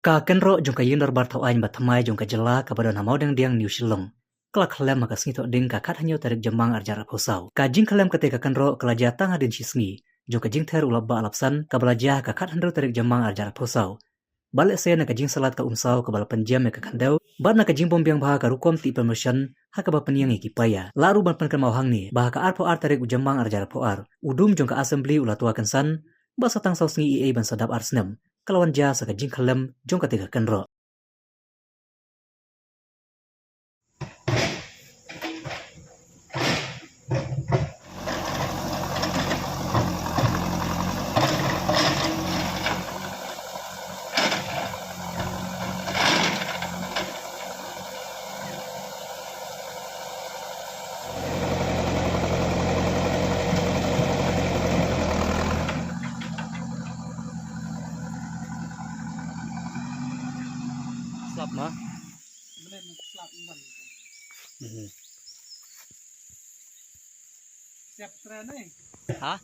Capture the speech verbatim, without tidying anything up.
Ka kynroh jong ka Ïing Dorbar Thaw Aiñ ba thymmai jong ka jylla kaba don ha Mawdengdiang, New Shillong, ka la khyllem ha ka sngi Thohdieng ka khathynñiew tarik Jymmang arhajar arphew saw. Ka jingkhyllem katei ka kynroh ka la jia tang hadien shisngi jong ka jingther u lapbah lapsan kaba la jia ha ka khathynriew tarik Jymmang arhajar arphew saw. Bad lehse na ka jingsalat ka umsaw kaba la pynjem ïa ka khyndew bad na ka jingbym biang bha ka rukom tih pynmynshun ha kaba pynïeng ïa ki paia. Lah ruh ban pynkynmaw hangne ba ha ka arphew ar tarik u Jymmang arhajar arphew ar, u dum jong ka Assembly u la twa kynsan, bad sa tang saw sngi eiei ban sa dap ar snem, ka la wan jia sa ka jingkhyllem jong katei ka kynroh. Slap ma. Mhm. Siap tren ni. Ha?